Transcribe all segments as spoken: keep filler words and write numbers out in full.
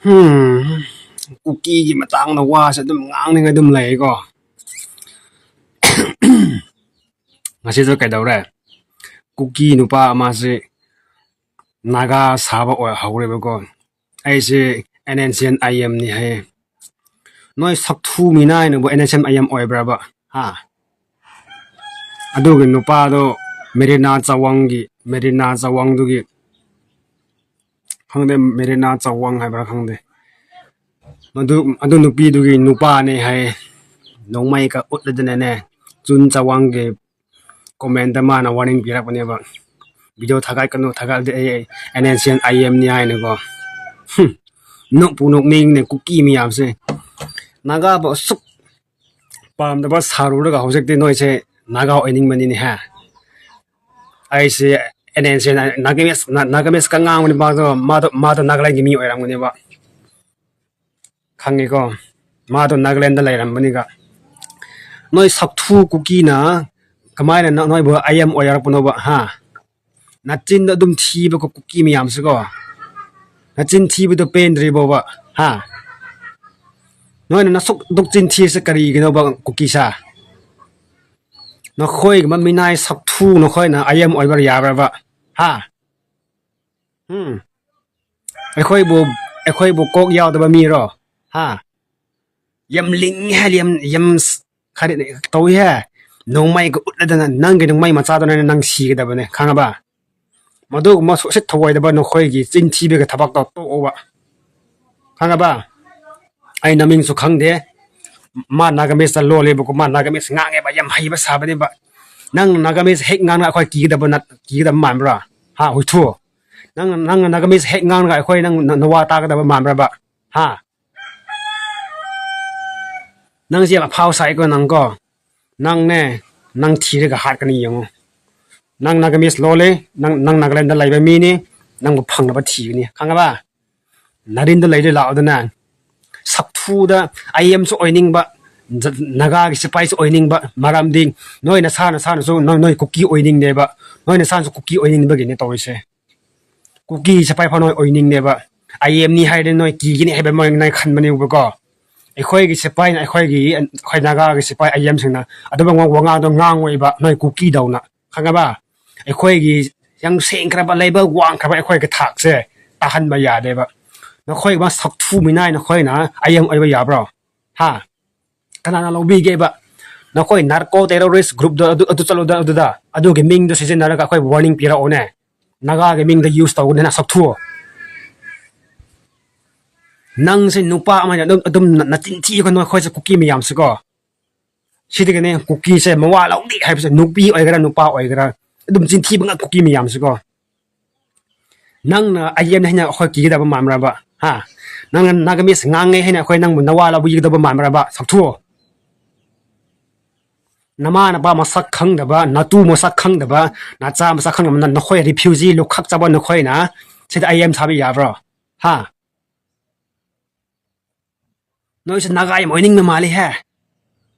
ꯎꯝ, ꯀꯨꯀꯤꯒꯤ ꯃꯇꯥꯡꯗ ꯋꯥꯁꯦ ꯑꯗꯨꯝ ꯉꯥꯡꯅꯤꯡꯉꯥꯏ ꯑꯗꯨꯝ ꯂꯩꯀꯣ꯫ ꯉꯁꯤꯁꯨ ꯀꯩꯗꯧꯔꯦ? ꯀꯨꯀꯤ ꯅꯨꯄꯥ ꯑꯃꯁꯦ ꯅꯥꯒꯥ ꯁꯥꯕ ꯑꯣꯏ ꯍꯧꯔꯦꯕꯀꯣ꯫ "ꯑꯩꯁꯦ N N C N I ꯑꯦꯝꯅꯤ" ꯍꯥꯏꯌꯦ꯫ ꯅꯣꯏ ꯁꯛꯊꯨ ꯃꯤꯅꯥꯏꯅꯕꯨ N N C N I M ꯑꯣꯏꯕ꯭ꯔꯕ? ꯍꯥ? ꯑꯗꯨꯒꯤ ꯅꯨꯄꯥꯗꯣ ꯃꯦꯔꯤꯅꯥ ꯆꯋꯪꯒꯤ, ꯃꯦꯔꯤꯅꯥ ꯆꯋꯪꯗꯨꯒꯤ, ꯈꯪꯗꯦ, ꯃꯦꯔꯤꯅꯥ ꯆꯋꯪ ꯍꯥꯏꯕ꯭ꯔꯥ ꯈꯪꯗꯦ꯫ ꯃꯗꯨ, ꯑꯗꯨ ꯅꯨꯄꯤꯗꯨꯒꯤ ꯅꯨꯄꯥꯅꯦ ꯍꯥꯏꯌꯦ꯫ ꯅꯣꯡꯃꯩꯒ ꯎꯠꯂꯗꯅꯅꯦ, ꯆꯨꯟ ꯆꯋꯪꯒꯤ comment ꯃꯥꯅ warning ꯄꯤꯔꯛꯄꯅꯦꯕ꯫ "Video ꯊꯥꯒꯠꯀꯅꯨ, ꯊꯥꯒꯠꯂꯗꯤ ꯑꯩ and N C N I ꯑꯦꯝꯅꯤ" ꯍꯥꯏꯅꯀꯣ꯫ ꯍꯨꯝ, ꯅꯣꯛꯄꯨ ꯅꯣꯛꯅꯤꯡꯅꯦ ꯀꯨꯀꯤ ꯃꯌꯥꯝꯁꯦ꯫ ꯅꯥꯒꯥꯕꯨ ꯑꯁꯨꯛ ꯄꯥꯝꯗꯕ ꯁꯥꯔꯨꯔꯒ ꯍꯧꯖꯤꯛꯇꯤ ꯅꯣꯏꯁꯦ ꯅꯥꯒꯥ ꯑꯣꯏꯅꯤꯡꯕꯅꯤꯅꯦ ꯍꯥ꯫ ꯑꯩꯁꯦ N N C and, Nagamese, ꯅꯥ-, ꯅꯥꯒꯥꯃꯤꯁꯀ ꯉꯥꯡꯕꯅꯤ ꯃꯥꯗꯣ, ꯃꯥꯗꯣ, ꯃꯥꯗꯣ ꯅꯥꯒꯥꯂꯦꯟꯒꯤ ꯃꯤ ꯑꯣꯏꯔꯝꯒꯅꯦꯕ꯫ ꯈꯪꯉꯤꯀꯣ? ꯃꯥꯗꯣ ꯅꯥꯒꯥꯂꯦꯟꯗ ꯂꯩꯔꯝꯕꯅꯤꯒ꯫ ꯅꯣꯏ ꯁꯛꯊꯨ ꯀꯨꯀꯤꯅ ꯀꯃꯥꯏꯅ ꯅ-, ꯅꯣꯏꯕꯨ ꯑꯥꯏ ꯑꯦꯝ ꯑꯣꯏꯔꯛꯄꯅꯣꯕ, ꯍꯥ? ꯅꯆꯤꯟꯗꯣ ꯑꯗꯨꯝ ꯊꯤꯕꯀꯣ, ꯀꯨꯀꯤ ꯃꯌꯥꯝꯁꯤꯀꯣ꯫ ꯅꯆꯤꯟ ꯊꯤꯕꯗꯣ ꯄꯦꯟꯗ꯭ꯔꯤꯕꯣꯕ, ꯍꯥ? ꯅꯣꯏꯅ ꯅꯁꯨꯛ ꯑꯗꯨꯛ ꯆꯤꯟ ꯊꯤꯔꯤꯁꯦ ꯀꯔꯤꯒꯤꯅꯣꯕ, ꯀꯨꯀꯤꯁꯥ? ꯅꯈꯣꯏꯒꯨꯝꯕ ꯃꯤꯅꯥꯏ ꯁꯛꯊꯨ ꯅꯈꯣꯏꯅ ꯑꯥꯏ ꯑꯦꯝ ꯑꯣꯏꯕ ꯌꯥꯕ꯭ꯔꯕ? ꯍꯥ? ꯎꯝ? ꯑꯩꯈꯣꯏꯕꯨ, ꯑꯩꯈꯣꯏꯕꯨ ꯀꯣꯛ ꯌꯥꯎꯗꯕ ꯃꯤꯔꯣ? ꯍꯥ? ꯌꯥꯝ ꯂꯤꯡꯉꯦ ꯍꯥꯏ, ꯌꯥꯝ, ꯌꯥꯝ ꯁ-, ꯈꯔ ꯇꯧꯏ ꯍꯦ꯫ ꯅꯣꯡꯃꯩꯒ ꯎꯠꯂꯗꯅ ꯅꯪꯒꯤ ꯅꯣꯡꯃꯩ ꯃꯆꯥꯗꯨꯅ ꯅꯪ ꯁꯤꯒꯗꯕꯅꯦ, ꯈꯪꯉꯕ? ꯃꯗꯨꯒꯨꯝꯕ ꯁꯨꯛꯁꯤꯠ ꯊꯧꯑꯣꯏꯗꯕ ꯅꯈꯣꯏꯒꯤ ꯆꯤꯟ ꯊꯤꯕꯒꯤ ꯊꯕꯛꯇꯣ ꯇꯣꯛꯑꯣꯕ꯫ ꯈꯪꯉꯕ? ꯑꯩ ꯅꯃꯤꯡꯁꯨ ꯈꯪꯗꯦ꯫ ꯃꯥ ꯅꯥꯒꯥꯃꯤꯁꯇ ꯂꯣꯜꯂꯦꯕꯀꯣ, ꯃꯥ ꯅꯥꯒꯥꯃꯤꯁ ꯉꯥꯡꯉꯦꯕ, ꯌꯥꯝ ꯍꯩꯕ ꯁꯥꯕꯅꯦꯕ꯫ ꯅꯪ ꯅꯥꯒꯥꯃꯤꯁ ꯍꯦꯛ ꯉꯥꯡꯉ ꯑꯩꯈꯣꯏ ꯀꯤꯒꯗꯕ ꯅꯠ-, ꯀꯤꯒꯗꯕ ꯃꯥꯟꯕ꯭ꯔꯥ? ꯍꯥ, ꯍꯨꯏꯊꯨ? ꯅꯪ, ꯅꯪ ꯅꯥꯒꯥꯃꯤꯁ ꯍꯦꯛ ꯉꯥꯡꯉꯒ ꯑꯩꯈꯣꯏ ꯅꯪ ꯅ-, ꯅꯋꯥ ꯇꯥꯒꯗꯕ ꯃꯥꯟꯕ꯭ꯔꯕ? ꯍꯥ? ꯅꯪꯁꯦ ꯌꯥꯝ ꯑꯐꯥꯎ ꯁꯥꯏꯀꯣ ꯅꯪꯀꯣ꯫ ꯅꯪꯅꯦ, ꯅꯪ ꯊꯤꯔꯒ ꯍꯥꯠꯀꯅꯤ ꯌꯦꯡꯉꯣ꯫ ꯅꯪ ꯅꯥꯒꯥꯃꯤꯁ ꯂꯣꯜꯂꯦ, ꯅꯪ, ꯅꯪ ꯅꯥꯒꯥꯂꯦꯟꯗ ꯂꯩꯕ ꯃꯤꯅꯤ, ꯅꯪꯕꯨ ꯐꯪꯅꯕ ꯊꯤꯒꯅꯤ, ꯈꯪꯉꯕ? ꯅꯥꯔꯤꯟꯗ ꯂꯩꯔꯦ ꯂꯥꯛꯑꯣꯗꯅ꯫ ꯁꯛꯊꯨꯗ ꯑꯥꯏ ꯑꯦꯝꯁꯨ ꯑꯣꯏꯅꯤꯡꯕ, ꯖ-, ꯅꯥꯒꯥꯒꯤ ꯁꯤꯄꯥꯏꯁꯨ ꯑꯣꯏꯅꯤꯡꯕ, ꯃꯔꯝꯗꯤ ꯅꯣꯏ ꯅꯁꯥ ꯅꯁꯥꯅꯁꯨ ꯅꯣꯏ, ꯅꯣꯏ ꯀꯨꯀꯤ ꯑꯣꯏꯅꯤꯡꯗꯦꯕ, ꯅꯣꯏ ꯅꯁꯥꯅꯁꯨ ꯀꯨꯀꯤ ꯑꯣꯏꯅꯤꯡꯕꯒꯤꯅꯦ ꯇꯧꯔꯤꯁꯦ꯫ ꯀꯨꯀꯤ ꯁꯤꯄꯥꯏ ꯐꯥꯎ ꯅꯣꯏ ꯑꯣꯏꯅꯤꯡꯗꯦꯕ꯫ ꯑꯥꯏ ꯑꯦꯝꯅꯤ ꯍꯥꯏꯔꯗꯤ ꯅꯣꯏ ꯀꯤꯒꯅꯤ ꯍꯥꯏꯕ ꯃꯣꯏ ꯅꯣꯏ ꯈꯟꯕꯅꯦꯕꯀꯣ꯫ ꯑꯩꯈꯣꯏꯒꯤ ꯁꯤꯐꯥꯏꯅ, ꯑꯩꯈꯣꯏꯒꯤ, ꯑꯩꯈꯣꯏ ꯅꯥꯒꯥꯒꯤ ꯁꯤꯐꯥꯏ ꯑꯥꯏ ꯑꯦꯝꯁꯤꯡꯅ ꯑꯗꯨꯝꯕ ꯋꯥꯉꯥꯡꯗꯣ ꯉꯥꯡꯉꯣꯏꯕ, ꯅꯣꯏ ꯀꯨꯀꯤꯗꯧꯅ, ꯈꯪꯉꯕ? ꯑꯩꯈꯣꯏꯒꯤ ꯌꯥꯝ ꯁꯦꯡꯈ꯭ꯔꯕ, ꯂꯩꯕ ꯋꯥꯡꯈ꯭ꯔꯕ ꯑꯩꯈꯣꯏꯒꯤ ꯊꯥꯛꯁꯦ ꯇꯥꯍꯟꯕ ꯌꯥꯗꯦꯕ꯫ ꯅꯈꯣꯏꯒꯨꯝꯕ ꯁꯛꯊꯨ ꯃꯤꯅꯥꯏ ꯅꯈꯣꯏꯅ ꯑꯥꯏ ꯑꯦꯝ ꯑꯣꯏꯕ ꯌꯥꯕ꯭ꯔꯣ? ꯍꯥ? ꯀꯅꯥꯅ ꯂꯧꯕꯤꯒꯦꯕ? ꯅꯈꯣꯏ ꯅꯥꯔꯀꯣ ꯇꯦꯔꯣꯔꯤꯁ ꯒ꯭ꯔꯨꯞꯇꯣ ꯑꯗꯨ, ꯑꯗꯨ ꯆꯠꯂꯨꯗ ꯑꯗꯨꯗ, ꯑꯗꯨꯒꯤ ꯃꯤꯡꯗꯣ ꯁꯤꯖꯤꯟꯅꯔꯒ ꯑꯩꯈꯣꯏ ꯋꯥꯔꯅꯤꯡ ꯄꯤꯔꯛꯑꯣꯅꯦ꯫ ꯅꯥꯒꯥꯒꯤ ꯃꯤꯡꯗ ꯌꯨꯁ ꯇꯧꯒꯅꯤꯅ ꯁꯛꯊꯨ꯫ ꯅꯪꯁꯦ ꯅꯨꯄꯥ ꯑꯃꯅ ꯑꯗꯨꯝ, ꯑꯗꯨꯝ ꯅ-, ꯅꯆꯤꯟ ꯊꯤꯒꯅꯨ, ꯑꯩꯈꯣꯏꯁꯦ ꯀꯨꯀꯤ ꯃꯌꯥꯝꯁꯤꯀꯣ꯫ ꯁꯤꯗꯒꯤꯅꯦ ꯀꯨꯀꯤꯁꯦ ꯃꯋꯥ ꯂꯧꯗꯦ ꯍꯥꯏꯕꯁꯦ, ꯅꯨꯄꯤ ꯑꯣꯏꯒꯦꯔꯥ ꯅꯨꯄꯥ ꯑꯣꯏꯒꯦꯔꯥ, ꯑꯗꯨꯝ ꯆꯤꯟꯊꯤꯕ ꯉꯥꯛ ꯀꯨꯀꯤ ꯃꯌꯥꯝꯁꯤꯀꯣ꯫ ꯅꯪꯅ ꯑꯥꯏ ꯑꯦꯝꯅꯤ ꯍꯥꯏꯅ ꯑꯩꯈꯣꯏ ꯀꯤꯒꯗꯕ ꯃꯥꯟꯕ꯭ꯔꯕ? ꯍꯥ? ꯅꯪꯅ ꯅꯥꯒꯥꯃꯤꯁ ꯉꯥꯡꯉꯦ ꯍꯥꯏꯅ ꯑꯩꯈꯣꯏ ꯅꯪꯕꯨ ꯅꯋꯥ ꯂꯧꯕꯤꯒꯗꯕ ꯃꯥꯟꯕ꯭ꯔꯕ? ꯁꯛꯊꯨ꯫ ꯅꯃꯥ ꯅꯄꯥ ꯃꯁꯛ ꯈꯪꯗꯕ, ꯅꯇꯨ ꯃꯁꯛ ꯈꯪꯗꯕ, ꯅꯆꯥ ꯃꯁꯛ ꯈꯪꯗꯕ, ꯅ-, ꯅꯈꯣꯏ ꯔꯤꯐ꯭ꯌꯨꯖꯤ ꯂꯨꯈꯛ ꯆꯥꯕ ꯅꯈꯣꯏꯅ ꯁꯤꯗ ꯑꯥꯏ ꯑꯦꯝ ꯁꯥꯕ ꯌꯥꯕ꯭ꯔꯣ? ꯍꯥ? ꯅꯣꯏꯁꯨ ꯅꯥꯒꯥ ꯌꯥꯝ ꯑꯣꯏꯅꯤꯡꯕ ꯃꯥꯜꯂꯤꯍꯦ꯫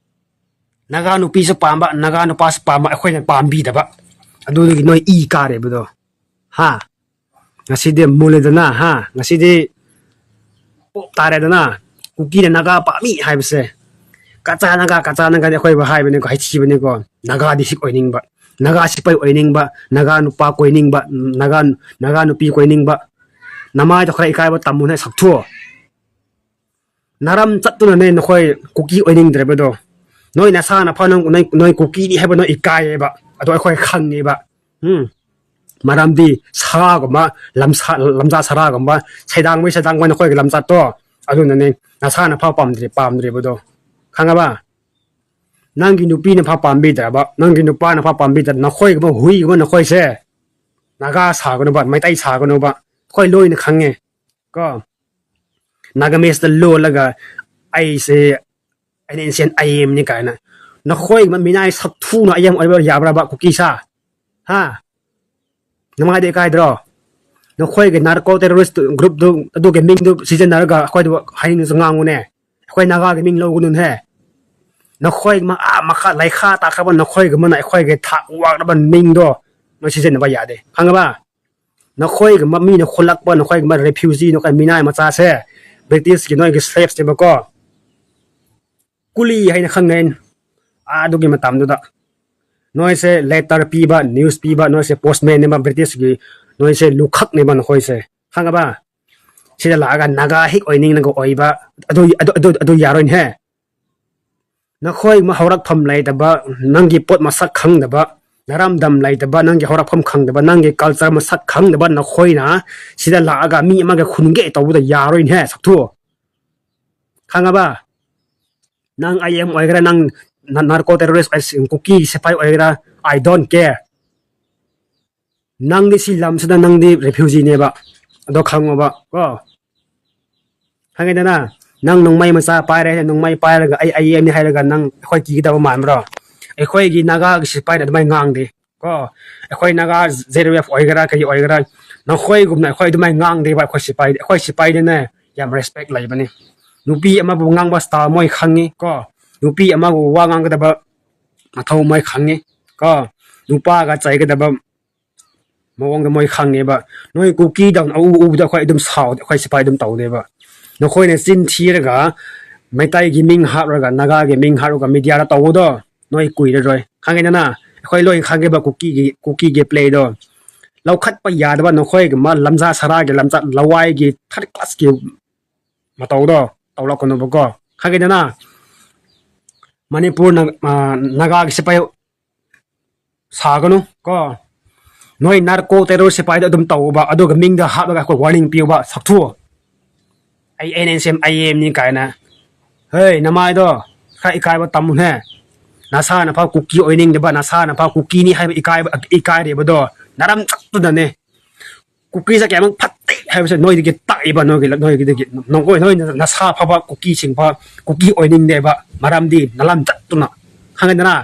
ꯅꯥꯒꯥ ꯅꯨꯄꯤꯁꯨ ꯄꯥꯝꯕ, ꯅꯥꯒꯥ ꯅꯨꯄꯥꯁꯨ ꯄꯥꯝꯕ, ꯑꯩꯈꯣꯏꯅ ꯄꯥꯝꯕꯤꯗꯕ꯫ ꯑꯗꯨꯗꯒꯤ ꯅꯣꯏ ꯏ ꯀꯥꯔꯦꯕꯗꯣ꯫ ꯍꯥ? ꯉꯁꯤꯗꯤ ꯃꯨꯜꯂꯦꯗꯅ, ꯍꯥ? ꯉꯁꯤꯗꯤ ꯄꯣꯞ ꯇꯥꯔꯦꯗꯅ꯫ ꯀꯨꯀꯤꯅ ꯅꯥꯒꯥ ꯄꯥꯝꯃꯤ ꯍꯥꯏꯕꯁꯦ꯫ ꯀꯆꯥ ꯅꯥꯒꯥ, ꯀꯆꯥ ꯅꯥꯒꯥꯗꯤ ꯑꯩꯈꯣꯏꯕꯨ ꯍꯥꯏꯕꯅꯤꯀꯣ, ꯍꯩꯊꯤꯕꯅꯤꯀꯣ꯫ ꯅꯥꯒꯥꯗꯤ ꯁꯤ ꯑꯣꯏꯅꯤꯡꯕ, ꯅꯥꯒꯥ ꯁꯤꯄꯥꯏ ꯑꯣꯏꯅꯤꯡꯕ, ꯅꯥꯒꯥ ꯅꯨꯄꯥ ꯀꯣꯏꯅꯤꯡꯕ, ꯅꯥꯒꯥ, ꯅꯥꯒꯥ ꯅꯨꯄꯤ ꯀꯣꯏꯅꯤꯡꯕ꯫ ꯅꯃꯥꯏꯗꯣ ꯈꯔ ꯏꯀꯥꯏꯕ ꯇꯝꯃꯨꯅꯦ, ꯁꯛꯊꯨ꯫ ꯅꯔꯝ ꯆꯠꯇꯨꯅꯅꯦ ꯅꯈꯣꯏ ꯀꯨꯀꯤ ꯑꯣꯏꯅꯤꯡꯗ꯭ꯔꯕꯗꯣ꯫ ꯅꯣꯏ ꯅꯁꯥꯅ ꯐꯥꯎ ꯅꯪ, ꯅꯣꯏ, ꯅꯣꯏ ꯀꯨꯀꯤꯅꯤ ꯍꯥꯏꯕ ꯅꯣꯏ ꯏꯀꯥꯏꯌꯦꯕ꯫ ꯑꯗꯣ ꯑꯩꯈꯣꯏ ꯈꯪꯉꯦꯕ꯫ ꯎꯝ꯫ ꯃꯔꯝꯗꯤ ꯁꯥꯒꯨꯝꯕ, ꯂꯝꯁꯥ-, ꯂꯝꯖꯥ ꯁꯔꯥꯒꯨꯝꯕ, ꯁꯩꯗꯥꯡꯕꯩ ꯁꯩꯗꯥꯡꯕ ꯅꯈꯣꯏꯒꯤ ꯂꯝꯆꯠꯇꯣ꯫ ꯑꯗꯨꯅꯅꯦ ꯅꯁꯥꯅ ꯐꯥꯎ ꯄꯥꯝꯗ꯭ꯔꯤ-, ꯄꯥꯝꯗ꯭ꯔꯤꯕꯗꯣ꯫ ꯈꯪꯉꯕ? ꯅꯪꯒꯤ ꯅꯨꯄꯤꯅ ꯐꯥꯎ ꯄꯥꯝꯕꯤꯗ꯭ꯔꯕ, ꯅꯪꯒꯤ ꯅꯨꯄꯥꯅ ꯐꯥꯎ ꯄꯥꯝꯕꯤꯗ꯭ꯔꯕ, ꯅꯈꯣꯏꯒꯨꯝꯕ ꯍꯨꯏꯒꯨꯝꯕ ꯅꯈꯣꯏꯁꯦ ꯅꯥꯒꯥ ꯁꯥꯒꯅꯨꯕ, ꯃꯩꯇꯩ ꯁꯥꯒꯅꯨꯕ꯫ ꯑꯩꯈꯣꯏ ꯂꯣꯏꯅ ꯈꯪꯉꯦ꯫ ꯀꯣ? ꯅꯥꯒꯥꯃꯤꯁꯇ ꯂꯣꯜꯂꯒ ꯑꯩꯁꯦ ꯑꯦꯟ ꯑꯦꯟꯁꯤꯌꯟ ꯑꯥꯏ ꯑꯦꯝꯅꯤ ꯀꯥꯏꯅ꯫ ꯅꯈꯣꯏꯒꯨꯝꯕ ꯃꯤꯅꯥꯏ ꯁꯛꯊꯨꯅ ꯑꯥꯏ ꯑꯦꯝ ꯑꯣꯏꯕ ꯌꯥꯕ꯭ꯔꯕ ꯀꯨꯀꯤ ꯁꯥ? ꯍꯥ? ꯅꯨꯡꯉꯥꯏꯗꯦ ꯀꯥꯏꯗ꯭ꯔꯣ? ꯅꯈꯣꯏꯒꯤ ꯅꯥꯔꯀꯣ ꯇꯦꯔꯣꯔꯤꯁ ꯒ꯭ꯔꯨꯞꯇꯨ, ꯑꯗꯨꯒꯤ ꯃꯤꯡꯗꯨ ꯁꯤꯖꯤꯟꯅꯔꯒ ꯑꯩꯈꯣꯏꯗ ꯍꯌꯦꯡꯁꯨ ꯉꯥꯡꯉꯨꯅꯦ꯫ ꯑꯩꯈꯣꯏ ꯅꯥꯒꯥꯒꯤ ꯃꯤꯡ ꯂꯧꯒꯅꯨꯅꯦ꯫ ꯅꯈꯣꯏ ꯃ-, ꯑꯥ ꯃꯈꯥ ꯂꯩꯈꯥ ꯇꯥꯈ꯭ꯔꯕ ꯅꯈꯣꯏꯒꯨꯝꯕꯅ ꯑꯩꯈꯣꯏꯒꯤ ꯊꯥꯛ ꯋꯥꯡꯂꯕ ꯃꯤꯡꯗꯣ ꯅꯣꯏ ꯁꯤꯖꯤꯟꯅꯕ ꯌꯥꯗꯦ꯫ ꯈꯪꯉꯕ? ꯅꯈꯣꯏꯒꯨꯝꯕ ꯃꯤꯅ ꯈꯨꯜꯂꯛꯄ, ꯅꯈꯣꯏꯒꯨꯝꯕ refugee, ꯅꯈꯣꯏ ꯃꯤꯅꯥꯏ ꯃꯆꯥꯁꯦ British ꯀꯤ ꯅꯣꯏꯒꯤ slaves ꯅꯦꯕꯀꯣ꯫ ꯀꯨꯂꯤ ꯍꯥꯏꯅ ꯈꯪꯅꯩ ꯑꯗꯨꯒꯤ ꯃꯇꯝꯗꯨꯗ꯫ ꯅꯣꯏꯁꯦ letter ꯄꯤꯕ, news ꯄꯤꯕ, ꯅꯣꯏꯁꯦ postman ꯅꯦꯕ, British ꯀꯤ ꯅꯣꯏꯁꯦ ꯂꯨꯈꯛꯅꯦꯕ ꯅꯈꯣꯏꯁꯦ꯫ ꯈꯪꯉꯕ? ꯁꯤꯗ ꯂꯥꯛꯑꯒ ꯅꯥꯒꯥ ꯍꯦꯛ ꯑꯣꯏꯅꯤꯡꯂꯒ ꯑꯣꯏꯕ, ꯑꯗꯨ, ꯑꯗꯨ, ꯑꯗꯨ, ꯑꯗꯨ ꯌꯥꯔꯣꯏꯅꯦꯍꯦ꯫ ꯅꯈꯣꯏ ꯃ-, ꯍꯧꯔꯛꯐꯝ ꯂꯩꯇꯕ, ꯅꯪꯒꯤ ꯄꯣꯠ ꯃꯁꯛ ꯈꯪꯗꯕ, ꯅꯔꯝꯗꯝ ꯂꯩꯇꯕ, ꯅꯪꯒꯤ ꯍꯧꯔꯛꯐꯝ ꯈꯪꯗꯕ, ꯅꯪꯒꯤ culture ꯃꯁꯛ ꯈꯪꯗꯕ ꯅꯈꯣꯏꯅ ꯁꯤꯗ ꯂꯥꯛꯑꯒ ꯃꯤ ꯑꯃꯒ ꯈꯨꯟꯒꯦ ꯇꯧꯕꯗ ꯌꯥꯔꯣꯏꯅꯦꯍꯦ, ꯁꯛꯊꯨ꯫ ꯈꯪꯉꯕ? ꯅꯪ I M ꯑꯣꯏꯒꯦꯔꯥ, ꯅꯪ ꯅ-, narco terrorist ꯑꯣꯏ-, ꯀꯨꯀꯤ ꯁꯤꯐꯥꯏ ꯑꯣꯏꯒꯦꯔꯥ, I don't care꯫ ꯅꯪꯗꯤ ꯁꯤ ꯂꯝꯁꯤꯗ ꯅꯪꯗꯤ refugee ꯅꯦꯕ꯫ ꯑꯗꯣ ꯈꯪꯉꯣꯕ, ꯀꯣ꯫ ꯈꯪꯉꯦꯗꯅ? ꯅꯪ ꯅꯣꯡꯃꯩ ꯃꯆꯥ ꯄꯥꯏꯔꯦ, ꯅꯣꯡꯃꯩ ꯄꯥꯏꯔꯒ "ꯑꯩ I M ꯅꯤ" ꯍꯥꯏꯔꯒ ꯅꯪ ꯑꯩꯈꯣꯏ ꯀꯤꯒꯗꯕ ꯃꯥꯟꯕ꯭ꯔꯣ? ꯑꯩꯈꯣꯏꯒꯤ ꯅꯥꯒꯥꯒꯤ ꯁꯤꯐꯥꯏꯅ ꯑꯗꯨꯃꯥꯏꯅ ꯉꯥꯡꯗꯦ, ꯀꯣ꯫ ꯑꯩꯈꯣꯏ ꯅꯥꯒꯥ Z R F ꯑꯣꯏꯒꯦꯔꯥ, ꯀꯔꯤ ꯑꯣꯏꯒꯦꯔꯥ, ꯅꯈꯣꯏꯒꯨꯝꯅ ꯑꯩꯈꯣꯏ ꯑꯗꯨꯃꯥꯏꯅ ꯉꯥꯡꯗꯦꯕ꯫ ꯑꯩꯈꯣꯏ ꯁꯤꯐꯥꯏ, ꯑꯩꯈꯣꯏ ꯁꯤꯐꯥꯏꯗꯤꯅꯦ ꯌꯥꯝ respect ꯂꯩꯕꯅꯤ꯫ ꯅꯨꯄꯤ ꯑꯃꯕꯨ ꯉꯥꯡꯕ style ꯃꯣꯏ ꯈꯪꯉꯤ, ꯀꯣ꯫ ꯅꯨꯄꯤ ꯑꯃꯕꯨ ꯋꯥ ꯉꯥꯡꯒꯗꯕ ꯃꯊꯧ ꯃꯣꯏ ꯈꯪꯉꯤ, ꯀꯣ꯫ ꯅꯨꯄꯥꯒ ꯆꯩꯒꯗꯕ ꯃꯑꯣꯡꯗ ꯃꯣꯏ ꯈꯪꯉꯦꯕ꯫ ꯅꯣꯏ ꯀꯨꯀꯤꯗꯧꯅ ꯑꯎ ꯎꯕꯗ ꯑꯩꯈꯣꯏ ꯑꯗꯨꯝ ꯁꯥꯎ-, ꯑꯩꯈꯣꯏ ꯁꯤꯐꯥꯏ ꯑꯗꯨꯝ ꯇꯧꯗꯦꯕ꯫ ꯅꯈꯣꯏꯅ ꯆꯤꯟ ꯊꯤꯔꯒ ꯃꯩꯇꯩꯒꯤ ꯃꯤꯡ ꯍꯥꯞꯂꯒ, ꯅꯥꯒꯥꯒꯤ ꯃꯤꯡ ꯍꯥꯞꯂꯒ media ꯗ ꯇꯧꯕꯗꯣ ꯅꯣꯏ ꯀꯨꯏꯔꯔꯣꯏ꯫ ꯈꯪꯉꯦꯗꯅ? ꯑꯩꯈꯣꯏ ꯂꯣꯏ ꯈꯪꯉꯦꯕ ꯀꯨꯀꯤꯒꯤ, ꯀꯨꯀꯤꯒꯤ play ꯗꯣ꯫ ꯂꯧꯈꯠꯄ ꯌꯥꯗꯕ ꯅꯈꯣꯏꯒꯨꯝꯕ ꯂꯝꯖꯥ ꯁꯔꯥꯒꯤ, ꯂꯝꯆꯠ ꯂꯋꯥꯏꯒꯤ, third class ꯀꯤ ꯃꯇꯧꯗꯣ ꯇꯧꯔꯛꯀꯅꯨꯕꯀꯣ꯫ ꯈꯪꯉꯦꯗꯅ? ꯃꯅꯤꯄꯨꯔꯅ, ꯑ, ꯅꯥꯒꯥꯒꯤ ꯁꯤꯐꯥꯏ ꯁꯥꯒꯅꯨ, ꯀꯣ꯫ ꯅꯣꯏ narco terror ꯁꯤꯐꯥꯏꯗ ꯑꯗꯨꯝ ꯇꯧꯕ, ꯑꯗꯨꯒ ꯃꯤꯡꯗ ꯍꯥꯞꯂꯒ ꯑꯩꯈꯣꯏ warning ꯄꯤꯌꯨꯕ, ꯁꯛꯊꯨ꯫ ꯑꯩ N S M I M ꯅꯤ ꯀꯥꯏꯅ꯫ ꯍꯦ, ꯅꯃꯥꯏꯗꯣ ꯈꯔ ꯏꯀꯥꯏꯕ ꯇꯝꯃꯨꯍꯦ꯫ ꯅꯁꯥꯅ ꯐꯥꯎ ꯀꯨꯀꯤ ꯑꯣꯏꯅꯤꯡꯗꯕ, ꯅꯁꯥꯅ ꯐꯥꯎ ꯀꯨꯀꯤꯅꯤ ꯍꯥꯏꯕ ꯏꯀꯥꯏꯕ, ꯏꯀꯥꯏꯔꯤꯕꯗꯣ ꯅꯔꯝ ꯆꯠꯇꯨꯅꯅꯦ꯫ ꯀꯨꯀꯤꯁꯦ ꯀꯌꯥꯃꯨꯛ ꯐꯠꯇꯦ ꯍꯥꯏꯕꯁꯦ ꯅꯣꯏꯗꯒꯤ ꯇꯥꯛꯏꯕ, ꯅꯣꯏꯒꯤ, ꯅꯣꯏꯒꯤꯗꯒꯤ, ꯅꯈꯣꯏ, ꯅꯣꯏꯅ ꯅꯁꯥ ꯐꯕ ꯀꯨꯀꯤꯁꯤꯡ ꯐꯥꯎ ꯀꯨꯀꯤ ꯑꯣꯏꯅꯤꯡꯗꯦꯕ, ꯃꯔꯝꯗꯤ ꯅꯂꯝ ꯆꯠꯇꯨꯅ, ꯈꯪꯉꯦꯗꯅ?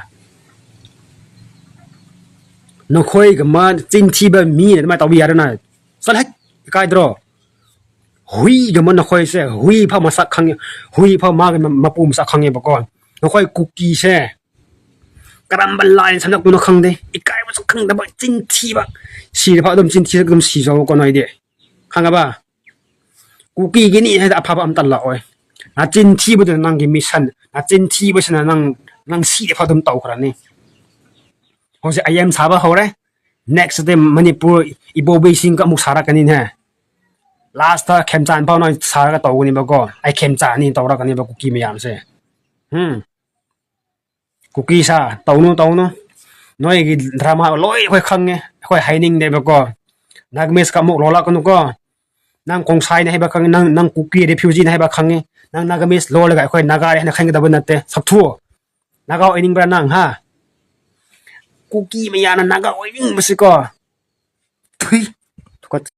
ꯅꯈꯣꯏꯒꯨꯝꯕ ꯆꯤꯟ ꯊꯤꯕ ꯃꯤꯅ ꯑꯗꯨꯃꯥꯏꯅ ꯇꯧꯕ ꯌꯥꯔꯦꯅ? ꯆꯠꯂꯍꯦ, ꯏꯀꯥꯏꯗ꯭ꯔꯣ? ꯍꯨꯏꯒꯨꯝꯕ ꯅꯈꯣꯏꯁꯦ, ꯍꯨꯏ ꯐꯥꯎ ꯃꯁꯛ ꯈꯪꯉꯦ, ꯍꯨꯏ ꯐꯥꯎ ꯃꯥꯒꯤ ꯃ-, ꯃꯄꯨ ꯃꯁꯛ ꯈꯪꯉꯦꯕꯀꯣ꯫ ꯅꯈꯣꯏ ꯀꯨꯀꯤꯁꯦ ꯀꯔꯝꯕ line ꯁꯝꯂꯛꯄꯅꯣ ꯈꯪꯗꯦ, ꯏꯀꯥꯏ ꯃꯁꯛ ꯈꯪꯗꯕ, ꯆꯤꯟ ꯊꯤꯕ꯫ ꯁꯤꯔꯐꯥꯎ ꯑꯗꯨꯝ ꯆꯤꯟ ꯊꯤꯔꯒ ꯑꯗꯨꯝ ꯁꯤꯖꯧꯀꯣ ꯅꯣꯏꯗꯤ꯫ ꯈꯪꯉꯕ? ꯀꯨꯀꯤꯒꯤꯅꯤ ꯍꯥꯏꯗ ꯑꯐꯕ ꯑꯝꯇ ꯂꯥꯛꯑꯣꯏ꯫ ꯅꯆꯤꯟ ꯊꯤꯕꯗꯨꯅ ꯅꯪꯒꯤ mission, ꯅꯆꯤꯟ ꯊꯤꯕꯁꯤꯅ ꯅꯪ, ꯅꯪ ꯁꯤꯔꯐꯥꯎ ꯑꯗꯨꯝ ꯇꯧꯈ꯭ꯔꯅꯤ꯫ ꯍꯧꯖꯤꯛ ꯑꯥꯏ ꯑꯦꯝ ꯁꯥꯕ ꯍꯧꯔꯦ꯫ Next day ꯃꯅꯤꯄꯨꯔ ꯏꯕꯣꯕꯤꯁꯤꯡꯒ ꯑꯃꯨꯛ ꯁꯥꯔꯛꯀꯅꯤꯅꯦ꯫ Last ꯈꯦꯝꯆꯥꯟ ꯐꯥꯎ ꯅꯣꯏ ꯁꯥꯔꯒ ꯇꯧꯒꯅꯦꯕꯀꯣ꯫ ꯑꯩ ꯈꯦꯝꯆꯥꯟꯅꯤ ꯇꯧꯔꯛꯀꯅꯦꯕ ꯀꯨꯀꯤ ꯃꯌꯥꯝꯁꯦ꯫ ꯎꯝ꯫ ꯀꯨꯀꯤ ꯁꯥ ꯇꯧꯅꯨ, ꯇꯧꯅꯨ꯫ ꯅꯣꯏꯒꯤ drama ꯂꯣꯏ ꯑꯩꯈꯣꯏ ꯈꯪꯉꯦ꯫ ꯑꯩꯈꯣꯏ ꯍꯥꯏꯅꯤꯡꯗꯦꯕꯀꯣ꯫ Nagamese ꯀ ꯑꯃꯨꯛ ꯂꯣꯜꯂꯛꯀꯅꯨꯀꯣ꯫ ꯅꯪ ꯀꯣꯡꯁꯥꯏꯅꯦ ꯍꯥꯏꯕ ꯈꯪꯉꯤ, ꯅꯪ, ꯅꯪ ꯀꯨꯀꯤ refugee ꯅꯦ ꯍꯥꯏꯕ ꯈꯪꯉꯤ, ꯅꯪ Nagamese ꯂꯣꯜꯂꯒ ꯑꯩꯈꯣꯏ ꯅꯥꯒꯥꯅꯦ ꯍꯥꯏꯅ ꯈꯟꯒꯗꯕ ꯅꯠꯇꯦ꯫ ꯁꯛꯊꯨ꯫ ꯅꯥꯒꯥ ꯑꯣꯏꯅꯤꯡꯕ꯭ꯔꯥ ꯅꯪ, ꯍꯥ? ꯀꯨꯀꯤ ꯃꯌꯥꯝꯅ ꯅꯥꯒꯥ ꯑꯣꯏꯅꯤꯡꯕꯁꯤꯀꯣ꯫ ꯊꯨꯏ꯫ ꯊꯨꯀꯠ-,